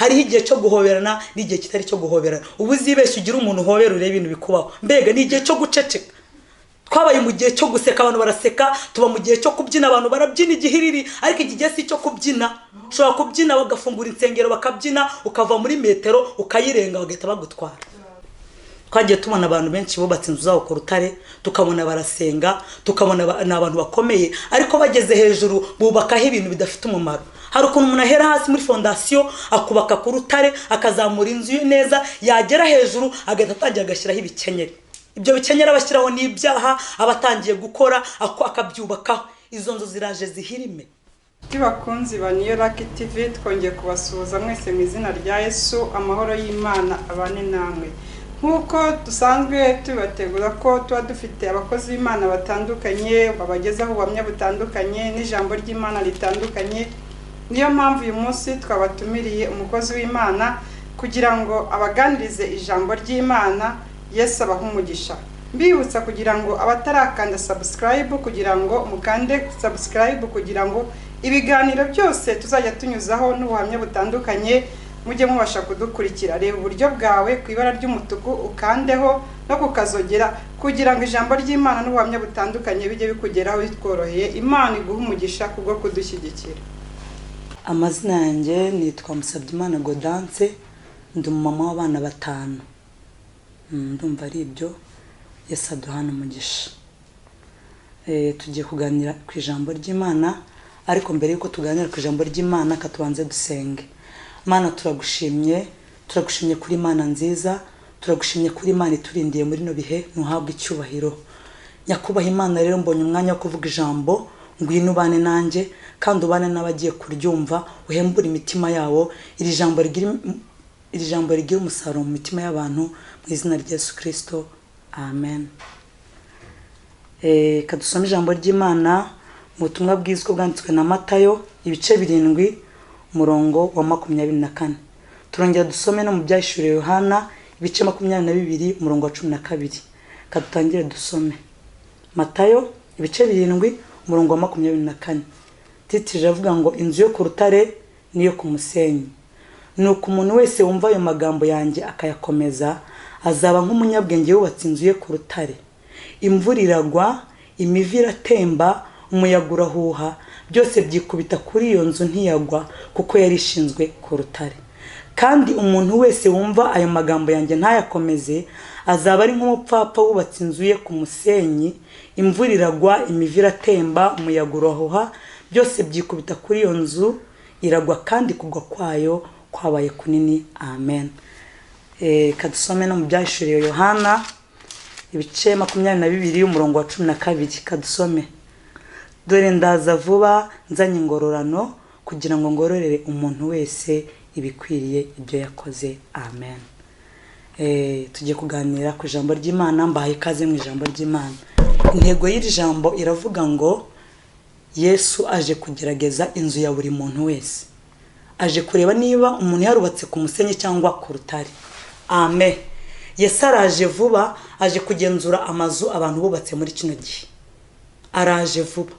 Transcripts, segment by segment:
Hariho igihe cyo guhoberana n'igihe kitari cyo guhoberana. Ubu uzibeshye ugira umuntu uhobera urebe ibintu bikubaho. Mbega ni igihe cyo guceceka. Twabaye mu gihe cyo guseka, abantu baraseka, tuba mu gihe cyo kubyina, abantu barabyina igihiriri, ariko iki gihe si icyo kubyina. Ushobora kubyina bagafungura insengero bakabyina, ukava muri metero ukayirenga bagahita bagutwara. Twagiye tubona abantu benshi bubatse inzu zabo ku rutare, tukabona barasenga, tukabona ni abantu bakomeye, ariko bageze hejuru bubakaho ibintu bidafite umumaro. Hari ukuntu umuntu ahera hasi muri fondasiyo akubaka ku rutare, akazamura inzu ye neza, yagera hejuru agahita atangira agashyiraho ibikenyeri. Ibyo bikenyeri abashyiraho ni ibyaha aba atangiye gukora, akabyubakaho. Izo nzu ziraje zihirime. Bakunzi ba Niyo Lucky TV, twongeye kubasuhuza mwese mu izina rya Yesu. Amahoro y'Imana abane namwe. Nk'uko dusanzwe tubibategura ko tuba dufite abakozi b'Imana batandukanye babagezaho ubuhamya butandukanye n'ijambo ry'Imana ritandukanye, niyo mpamvu uyu munsi twabatumiriye umukozi w'Imana kugira ngo abaganirize ijambo ry'Imana. Yesu abahe umugisha. Mbibutsa kugira ngo abatarakanda subscribe, kugira ngo mukande subscribe, kugira ngo ibiganiro byose tuzajya tunyuzaho n'ubuhamya butandukanye mujye mubasha kudukurikira. Reba uburyo bwawe ku ibara ry'umutuku, ukandeho no kukazogera, kugira ngo ijambo ry'Imana n'ubuhamya butandukanye bijye bikugeraho bitworoheye. Imana iguhe umugisha kubwo kudushyigikira. Amazina yanjye nitwa Musabyimana Godanse, ndi umumama w'abana 5. Ndumva ari ibyo. Yesu aduhana umugisha. Tugiye kuganira ku ijambo ry'Imana, ariko mbere y'uko tuganira ku ijambo ry'Imana katubanze dusenge. Mana, turagushimye, turagushimye kuri Imana nziza, turagushimye kuri Imana iturindiye muri no bihe, ntuhabwe icyubahiro. Nyakubaha Imana, rero mbonye umwanya wo kuvuga ijambo, ngwino ubane nanjye kandi ubane n'abagiye kuryumva, uhembure imitima yabo, iri jambo rigira umusaruro mu mitima y'abantu, mu izina rya Yesu Kristo, amen. Kadusome ijambo ry'Imana mu butumwa bwiza uko bwanditswe na Matayo ibice 7 umurongo wa 24. Turongera dusome no mu Byahishuriwe Yohana ibice 22 umurongo wa 12. Kadutangire dusome Matayo ibice 7 umurongo wa 24. Titije avuga ngo inzu yo ku rutare niyo ku musenyi. Nuko umuntu wese wumva ayo magambo yanjye akayakomeza azaba nk'umunyabwenge wubatse inzu ye ku rutare. Imvura iragwa, imivu iratemba, umuyaga urahuha, byose byikubita kuri iyo nzu ntiyagwa, kuko yari ishinzwe ku rutare. Kandi umuntu wese wumva ayo magambo yanjye ntayakomeze azaba ari nk'umupfapfa wubatse inzu ye ku musenyi. Imvura iragwa, imivu iratemba, umuyaga urahuha, byose byikubita kuri iyo nzu iragwa, kandi kugwa kwayo kwabaye kunini. Amen. Kadusome no mu Byahishuriwe Yohana ibice 22 umurongo wa 12. Kadusome. Dore ndaza vuba nzanye ingororano, kugira ngo ngororere umuntu wese ibikwiriye ibyo yakoze. Amen. Tugiye kuganira ku ijambo ry'Imana. Mbahaye ikaze mu ijambo ry'Imana. Intego y'iri jambo iravuga ngo Yesu aje kugerageza inzu ya buri muntu wese. Aje kureba niba umuntu yarubatse ku musenyi cyangwa ku rutare. Amen. Yesu araje vuba, aje kugenzura amazu abantu bubatse muri kino gihe. Araje vuba.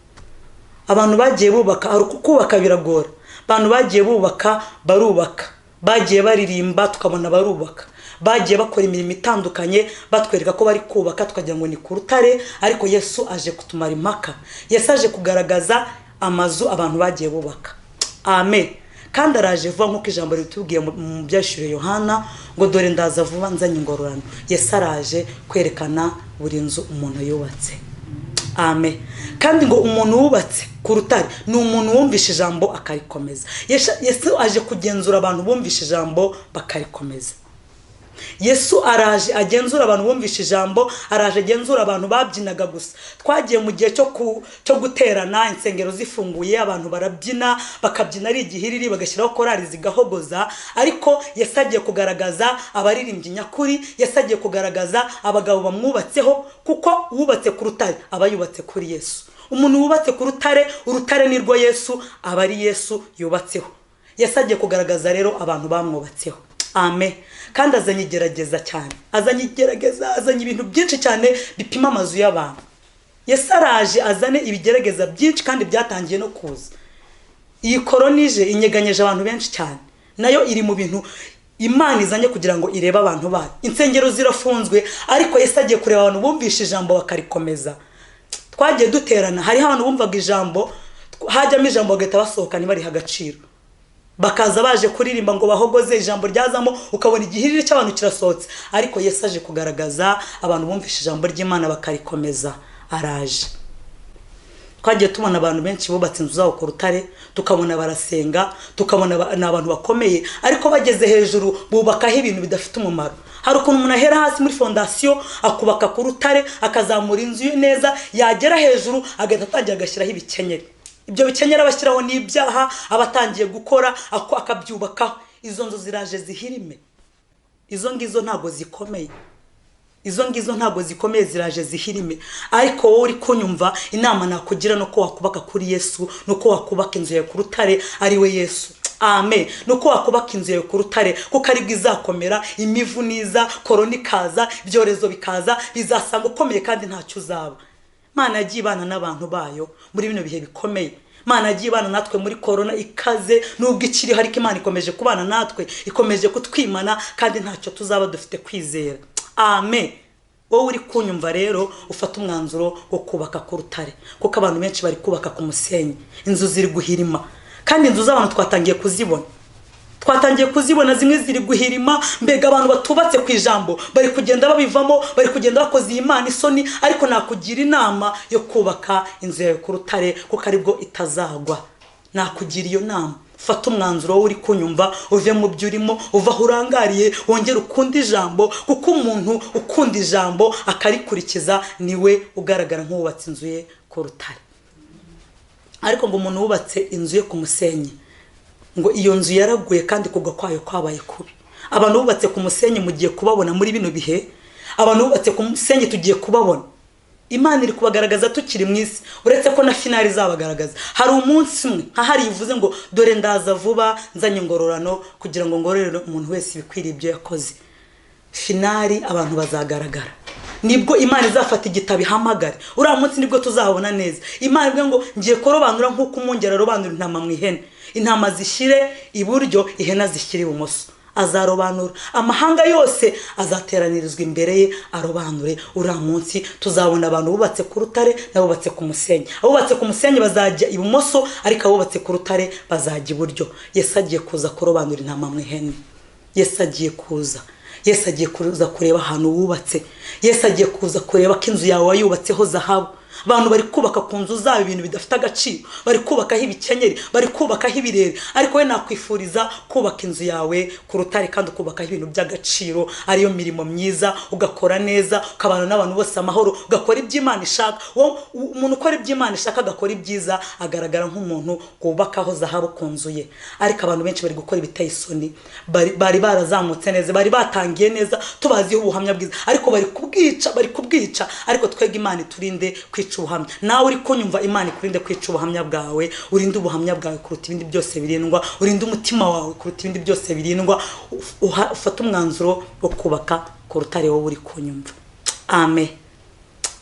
Abantu bagiye bubaka, ari kubaka biragora. Abantu bagiye bubaka barubaka, bagiye baririmba tukabona barubaka, bagiye bakora imirimo itandukanye batwereka ko bari kubaka, tukagira ngo ni ku rutare, ariko Yesu aje kutumara impaka. Yesu aje kugaragaza amazu abantu bagiye bubaka. Amen. Kandi araje vuba nk'uko ijambo ritubwiye mu Byahishuriwe Yohana ngo dore ndaza vuba nzanye ingororano. Yesu araje kwerekana buri nzu umuntu yubatse. Amen. Kandi ngo umuntu wubatse ku rutare ni umuntu wumvishe ijambo akarikomeza. Yesu aje kugenzura abantu bumvishe ijambo bakarikomeza. Yesu araje agenzura abantu bumvishe ijambo, araje agenzura abantu babyinaga gusa. Twagiye mu gihe cyo guterana, insengero zifunguye, abantu barabyina, bakabyina ari igihiriri, bagashyiraho korali zigahogoza, ariko Yesu agiye kugaragaza abaririmbyi nyakuri. Yesu agiye kugaragaza abagabo bamwubatseho, kuko wubatse ku rutare aba yubatse kuri Yesu. Umuntu wubatse ku rutare, urutare nirwo Yesu, aba ari Yesu yubatseho. Yesu agiye kugaragaza rero abantu bamwubatseho. Amen. Kandi azanye igerageza cyane, azanye igerageza, azanye ibintu byinshi cyane bipima amazu y'abantu. Yesu araje azane ibigerageza byinshi kandi byatangiye no kuza. Iyi korona ije inyeganyeje abantu benshi cyane. Nayo iri mu bintu Imana izanye kugira ngo irebe abantu bayo. Insengero zirafunzwe, ariko Yesu agiye kureba abantu bumvishe ijambo bakarikomeza. Twagiye duterana, hariho abantu bumvaga ijambo, hajyamo ijambo bagahita basohoka ntibarihe agaciro, bakaza baje kuririmba ngo bahogoze, ijambo ryazamo ukabona igihiriri cy'abantu kirasohotse. Ariko Yesu aje kugaragaza abantu bumvishe ijambo ry'Imana bakarikomeza, araje. Twagiye tubona abantu benshi bubatse inzu zabo ku rutare, tukabona barasenga, tukabona ni abantu bakomeye, ariko bageze hejuru bubakaho ibintu bidafite umumaro. Hari ukuntu umuntu ahera hasi muri fondasiyo akubaka ku rutare, akazamura inzu ye neza, yagera hejuru agahita atangira agashyiraho ibikenyeri. Ibyo bikenyeri abashyiraho ni ibyaha aba atangiye gukora, akabyubakaho. Izo nzu ziraje zihirime, izo ngizo ntabwo zikomeye, izo ngizo ntabwo zikomeye, ziraje zihirime. Ariko wowe uri kunyumva, inama nakugira nuko wakubaka kuri Yesu, nuko wakubaka inzu yawe ku rutare ari we Yesu. Amen. Nuko wakubaka inzu yawe ku rutare, kuko aribwo izakomera. Imivu niza, korona ikaza, ibyorezo bikaza, bizasanga ukomeye kandi ntacyo uzaba. Imana yagiye ibana n'abantu bayo muri bino bihe bikomeye. Imana yagiye ibana natwe muri korona ikaze, nubwo ikiriho, ariko Imana ikomeje kubana natwe, ikomeje kutwimana kandi ntacyo tuzaba, dufite kwizera. Amen. Wowe uri kunyumva rero, ufate umwanzuro wo kubaka ku rutare, kuko abantu benshi bari kubaka ku musenyi. Inzu ziri guhirima, kandi inzu z'abantu twatangiye kuzibona, twatangiye kuzibona, zimwe ziri guhirima. Mbega abantu batubatse ku ijambo bari kugenda babivamo, bari kugenda bakoze iyi Imana isoni. Ariko nakugira inama yo kubaka inzu yawe ku rutare, kuko aribwo itazagwa. Nakugira iyo nama. Fata umwanzuro wowe uri kunyumva, uve mu byo urimo, uva aho urangariye, wongere ukunde ijambo, kuko umuntu ukunda ijambo akarikurikiza niwe ugaragara nk'uwubatse inzu ye ku rutare. Ariko ngo umuntu wubatse inzu ye ku musenyi, ngo iyo nzu yaraguye kandi kugwa kwayo kwabaye kubi. Abantu bubatse ku musenyi mugiye kubabona muri bino bihe, abantu bubatse ku musenyi tugiye kubabona. Imana iri kubagaragaza tukiri mu isi, uretse ko na finali izabagaragaza. Hari umunsi umwe nka hari ivuze ngo dore ndaza vuba nzanye ingororano kugira ngo ngororere umuntu wese ibikwiriye ibyo yakoze. Finali abantu bazagaragara, nibwo Imana izafata igitabo ihamagare. Uriya munsi nibwo tuzahabona neza. Imana ivuga ngo ngiye kurobanura nk'uko umwungeri arobanura intama mu ihene, intama zishyire iburyo, ihene zishyire ibumoso. Azarobanura amahanga yose, azateranirizwa imbere ye arobanure. Uriya munsi tuzabona abantu bubatse ku rutare n'abubatse ku musenyi. Abubatse ku musenyi bazajya ibumoso, ariko abubatse ku rutare bazajya iburyo. Yesu agiye kuza kurobanura intama mu ihene. Yesu agiye kuza. Yesu agiye kuza kureba ahantu wubatse. Yesu agiye kuza kureba ko inzu yawe wayubatseho zahabu. Abantu bari kubaka ku nzu zabo ibintu bidafite agaciro, bari kubakaho ibikenyeri, bari kubakaho ibirere. Ariko we nakwifuriza kubaka inzu yawe ku rutare kandi ukubakaho ibintu by'agaciro, ariyo mirimo myiza, ugakora neza, ukabana n'abantu bose amahoro, ugakora ibyo Imana ishaka. Umuntu ukora ibyo Imana ishaka, agakora ibyiza, agaragara nk'umuntu wubakaho zahabu ku nzu ye. Ariko abantu benshi bari gukora ibiteye isoni, bari barazamutse neza, bari batangiye neza, tubaziho ubuhamya bwiza, ariko bari kubwica, bari kubwica. Ariko twebwe Imana iturinde kwica ubuhamya. Nawe uri kunyumva, Imana ikurinde kwica ubuhamya bwawe. Urinde ubuhamya bwawe kuruta ibindi byose birindwa, urinde umutima wawe kuruta ibindi byose birindwa. Ufate umwanzuro wo kubaka ku rutare wowe uri kunyumva. Amen.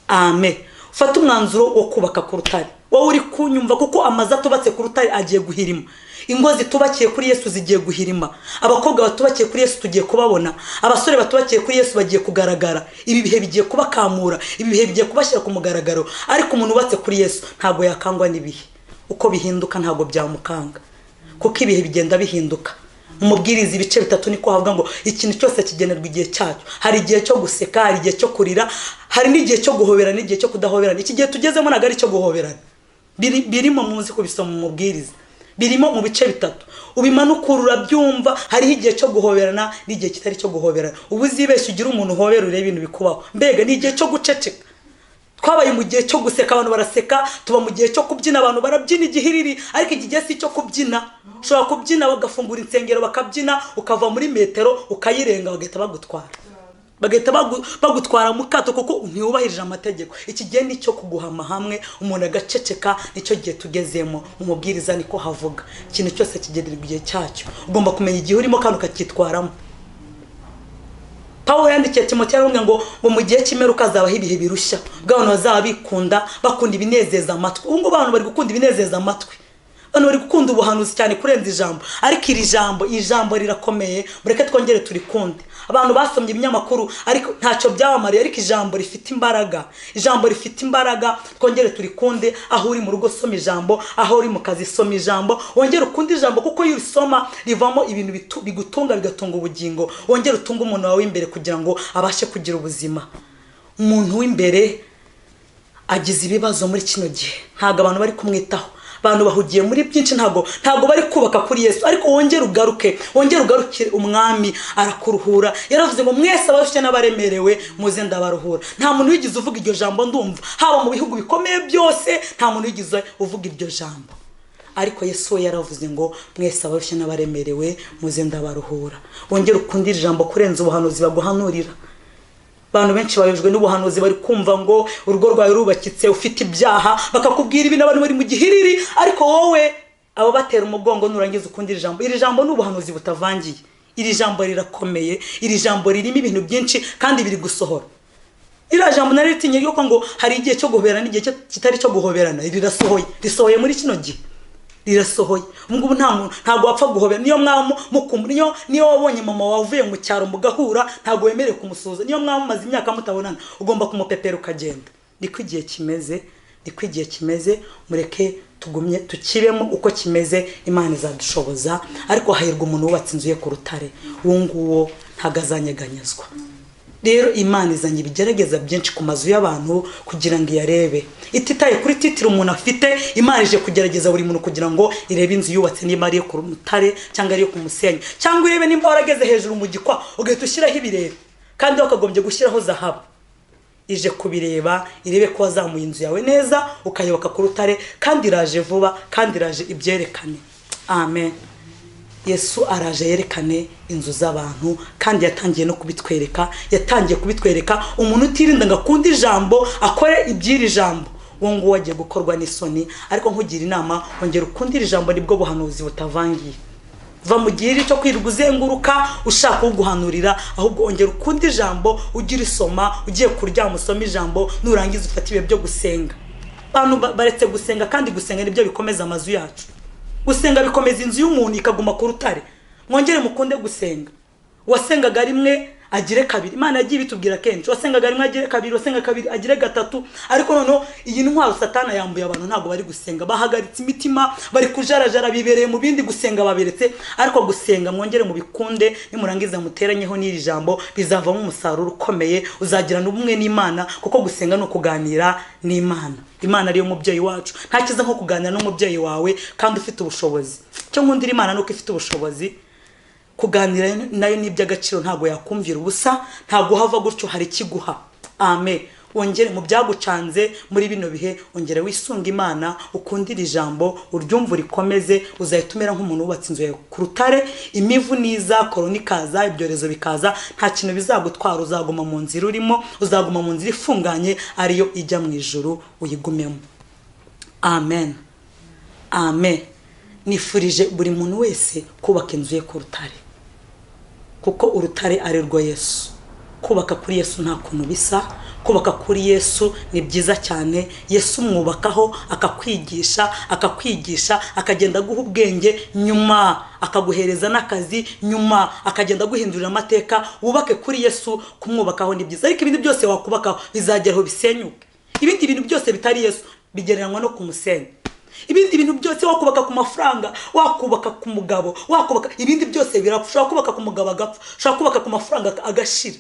Amen. Ufate umwanzuro wo kubaka ku rutare wowe uri kunyumva, kuko amazu atubatse ku rutare agiye guhirima. Ingo zitubakiye kuri Yesu zigiye guhirima. Abakobwa batubakiye kuri Yesu tugiye kubabona. Abasore batubakiye kuri Yesu bagiye kugaragara. Ibi bihe bigiye kubakamura, ibi bihe bigiye kubashyira ku mugaragaro. Ariko umuntu ubatse kuri Yesu ntabwo yakangwa n'ibihe, uko bihinduka ntabwo byamukanga, kuko ibihe bigenda bihinduka. Mu Mubwiriza ibice 3 niko havuga ngo ikintu cyose kigenerwa igihe cyacyo. Hari igihe cyo guseka, hari igihe cyo kurira, hari n'igihe cyo guhoberana n'igihe cyo kudahoberana. Iki gihe tugezemo ntabwo ari icyo guhoberana. Birimo muzi kubisoma mu Mubwiriza, birimo mu bice 3. Ubimanukura urabyumva. Hariho igihe cyo guhoberana n'igihe kitari cyo guhoberana. Ubu uzibeshye ugira umuntu uhobera urebe ibintu bikubaho. Mbega ni igihe cyo guceceka. Twabaye mu gihe cyo guseka, abantu baraseka, tuba mu gihe cyo kubyina, abantu barabyina igihiriri. Ariko iki gihe si icyo kubyina. Ushobora kubyina bagafungura insengero bakabyina, ukava muri metero ukayirenga bagahita bagutwara, bagahita bagutwara mu kato kuko ntiwubahirije amategeko. Iki gihe ni icyo kuguhama hamwe, umuntu agaceceka. Nicyo gihe tugezemo. Mu Mubwiriza niko havuga, ikintu cyose kigenerwa igihe cyacyo. Ugomba kumenya igihe urimo kandi ukacyitwaramo. Pawulo yandikiye Timoteyo aramubwira ngo mu gihe cy'imperuka hazabaho ibihe birushya, ubwo abantu bazaba bikunda, bakunda ibinezeza amatwi. Ubu ngubu abantu bari gukunda ibinezeza amatwi, Abantu bari gukunda ubuhanuzi cyane kurenza ijambo, ariko iri jambo, ijambo rirakomeye, mureke twongere turikunde. Abantu basomye ibinyamakuru ariko ntacyo byabamariye, ariko ijambo rifite imbaraga, ijambo rifite imbaraga, twongere turikunde. Aho uri mu rugo soma ijambo, aho uri mu kazi soma ijambo, wongere ukunde ijambo, kuko iyo urisoma rivamo ibintu bigutunga, bigatunga ubugingo. Wongere utunge umuntu wawe w'imbere kugira ngo abashe kugira ubuzima. Umuntu w'imbere agize ibibazo muri kino gihe, ntabwo abantu bari kumwitaho, abantu bahugiye muri byinshi, ntabwo bari kubaka kuri Yesu. Ariko wongere ugaruke, wongere ugarukire umwami, arakuruhura. Yaravuze ngo mwese abarushye n'abaremerewe muze ndabaruhura. Nta muntu wigeze uvuga iryo jambo, ndumva haba mu bihugu bikomeye byose nta muntu wigeze uvuga iryo jambo, ariko Yesu we yaravuze ngo mwese abarushye n'abaremerewe muze ndabaruhura. Wongere ukundire ijambo kurenza ubuhanuzi baguhanurira. Abantu benshi bayojwe n'ubuhanuzi, bari kumva ngo urugo rwawe rubakitse, ufite ibyaha, bakakubwira ibintu, abantu bari mu gihiriri, ariko wowe abo batera umugongo. Nurangiza ukundira ijambo. Iri jambo ni ubuhanuzi butavangiye, iri jambo rirakomeye, iri jambo ririmo ibintu byinshi kandi biri gusohora. Iriya jambo nari ritinye yuko ngo hari igihe cyo guhoberana n'igihe kitari cyo guhoberana, rirasohoye, risohoye muri kino gihe, rirasohoye. Ubu ngubu nta muntu, ntabwo wapfa guhobera. Niyo mwaba niyo wabonye mama wavuye mu cyaro mugahura, ntabwo wemerewe kumusuhuza. Niyo mwaba mumaze imyaka mutabonana, ugomba kumupepera ukagenda. Niko igihe kimeze, niko igihe kimeze. Mureke tugumye tukibemo uko kimeze, Imana izadushoboza. Ariko hahirwa umuntu wubatse inzu ye ku rutare, uwo nguwo ntabwo azanyeganyezwa. Rero Imana izanye ibigerageza byinshi ku mazu y'abantu kugira ngo iyarebe, ititaye kuri titire umuntu afite. Imana ije kugerageza buri muntu kugira ngo irebe inzu yubatse niba ari iyo ku rutare cyangwa ari iyo ku musenyi, cyangwa irebe nimba warageze hejuru mu gikwa ugahita ushyiraho ibirere kandi wakagombye gushyiraho zahabu. Ije kubireba, irebe ko wazamuye inzu yawe neza ukayubaka ku rutare, kandi iraje vuba, kandi iraje ibyerekane. Amen. Yesu araje yerekane inzu z'abantu, kandi yatangiye no kubitwereka, yatangiye kubitwereka. Umuntu utirinda ngo akunde ijambo, akore iby'iri jambo, uwo nguwo agiye gukorwa n'isoni. Ariko nkugira inama, ongera ukundire ijambo, nibwo buhanuzi butavangiye. Va mu gihe cyo kwirirwa uzenguruka ushaka uguhanurira, ahubwo ongera ukunde ijambo, ugire isoma, ugiye kuryama usome ijambo, nurangiza ufate ibihe byo gusenga. Abantu baretse gusenga, kandi gusenga nibyo bikomeza amazu yacu. Gusenga bikomeza inzu y'umuntu ikaguma ku rutare. Mwongere mukunde gusenga. Wasengaga rimwe agire kabiri, Imana yagiye ibitubwira kenshi. Wasengaga rimwe agire kabiri, wasenga kabiri agire gatatu. Ariko noneho iyi ntwaro Satana yambuye abantu, ntabwo bari gusenga, bahagaritse imitima, bari kujarajara, bibereye mu bindi, gusenga babiretse. Ariko gusenga mwongere mubikunde, nimurangiza muteranyeho n'iri jambo, bizavamo umusaruro ukomeye, uzagirana ubumwe n'Imana, kuko gusenga ni ukuganira n'Imana. Imana ariyo mubyeyi wacu. Nta cyiza nko kuganira n'umubyeyi wawe kandi ufite ubushobozi. Icyo nkundira Imana nuko ifite ubushobozi, kuganira nayo ni iby'agaciro, ntabwo yakumvira ubusa, ntabwo uhava gutyo, hari ikiguha. Amen. Wongere mu byagucanze muri bino bihe, ongere wisunga Imana, ukundire ijambo, uryumve, urikomeze, uzahita umera nk'umuntu wubatse inzu yawe ku rutare. Imivu niza, korona ikaza, ibyorezo bikaza, nta kintu bizagutwara, uzaguma mu nzira urimo, uzaguma mu nzira ifunganye ariyo ijya mu ijuru, uyigumemo. Amen. Amen. Nifurije buri muntu wese kubaka inzu ye ku rutare, kuko urutare ari rwo Yesu. Kubaka kuri Yesu nta kuntu bisa, kubaka kuri Yesu ni byiza cyane. Yesu umwubakaho akakwigisha, akakwigisha, akagenda aguha ubwenge, nyuma akaguhereza n'akazi, nyuma akagenda aguhindurira amateka. Wubake kuri Yesu, kumwubakaho ni byiza. Ariko ibindi byose wakubakaho bizageraho bisenyuke. Ibindi bintu byose bitari Yesu bigereranywa no kumusenya. Ibindi bintu byose wakubaka ku mafaranga, wakubaka ku mugabo, wakubaka ibindi byose birapfa. Ushobora kubaka ku mugabo agapfa, ushobora kubaka ku mafaranga agashira.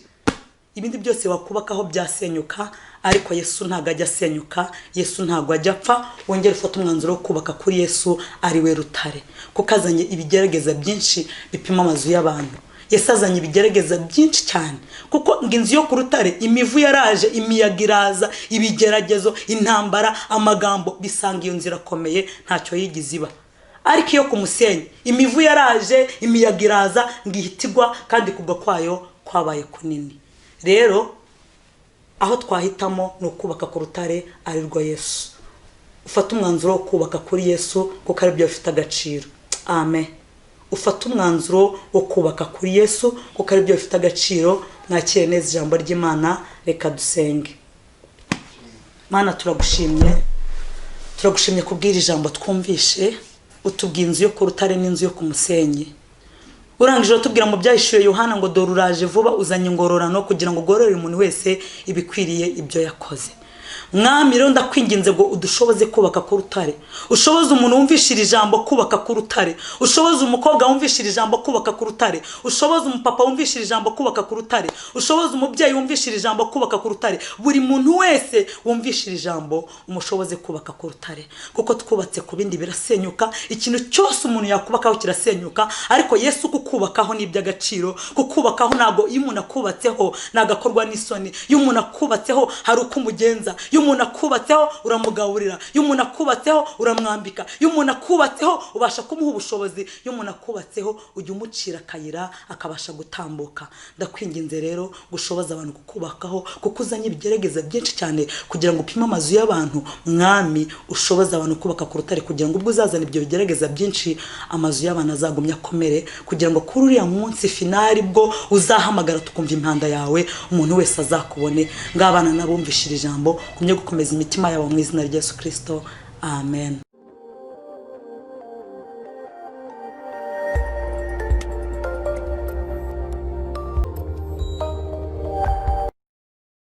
Ibindi byose wakubakaho byasenyuka, ariko Yesu ntabwo ajya asenyuka, Yesu ntabwo ajya apfa. Wongere ufate umwanzuro wo kubaka kuri Yesu ari we rutare, kuko azanye ibigerageza byinshi bipima amazu y'abantu. Yesu azanye ibigerageza byinshi cyane, kuko ngo inzu yo ku rutare imivu yaraje, imiyaga iraza, ibigeragezo, intambara, amagambo, bisanga iyo nzu irakomeye, ntacyo yigize iba. Ariko iyo ku musenyi imivu yaraje, imiyaga iraza, ngo ihita igwa, kandi kugwa kwayo kwabaye kunini. Rero aho twahitamo ni ukubaka ku rutare ari rwo Yesu. Ufate umwanzuro wo kubaka kuri Yesu, kuko ari byo bifite agaciro. Amen. Ufate umwanzuro wo kubaka kuri Yesu, kuko ari byo bifite agaciro. Mwakire neza ijambo ry'Imana. Reka dusenge. Mana, turagushimye, turagushimye kubwira ijambo twumvishe. Utubwiye inzu yo ku rutare n'inzu yo ku musenyi. Urangije uratubwira mu byahishuye Yohana ngo dore uraje vuba, uzanye ingororano kugira ngo ugororere umuntu wese ibikwiriye ibyo yakoze. Mwami rero ndakwinginze ngo udushoboze kubaka ku rutare, ushoboze umuntu wumvishira ijambo kubaka ku rutare, ushoboze umukobwa wumvishira ijambo kubaka ku rutare, ushoboze umupapa wumvishira ijambo kubaka ku rutare, ushoboze umubyeyi wumvishira ijambo kubaka ku rutare, buri muntu wese wumvishira ijambo umushoboze kubaka ku rutare, kuko twubatse ku bindi birasenyuka. Ikintu cyose umuntu yakubakaho kirasenyuka, ariko Yesu kukubakaho ni iby'agaciro. Kukubakaho ntabwo, iyo umuntu akubatseho ntabwo akorwa n'isoni. Iyo umuntu akubatseho hari uko umugenza, iyo umuntu akubatseho uramugaburira, iyo umuntu akubatseho uramwambika, iyo umuntu akubatseho ubasha kumuha ubushobozi, iyo umuntu akubatseho ujya umucira akayira akabasha gutambuka. Ndakwinginze rero gushoboza abantu kukubakaho, kuko uzanye ibigerageza byinshi cyane kugira ngo upime amazu y'abantu. Mwami, ushoboze abantu kubaka ku rutare, kugira ngo ubwo uzazana ibyo bigerageza byinshi amazu y'abantu azagumye akomere, kugira ngo kuri uriya munsi finali bwo uzahamagara tukumva impanda yawe, umuntu wese azakubone. Ngabana n'abumvishira ijambo, kumye gukomeza imitima yabo mu izina rya Yesu Kristo, amen.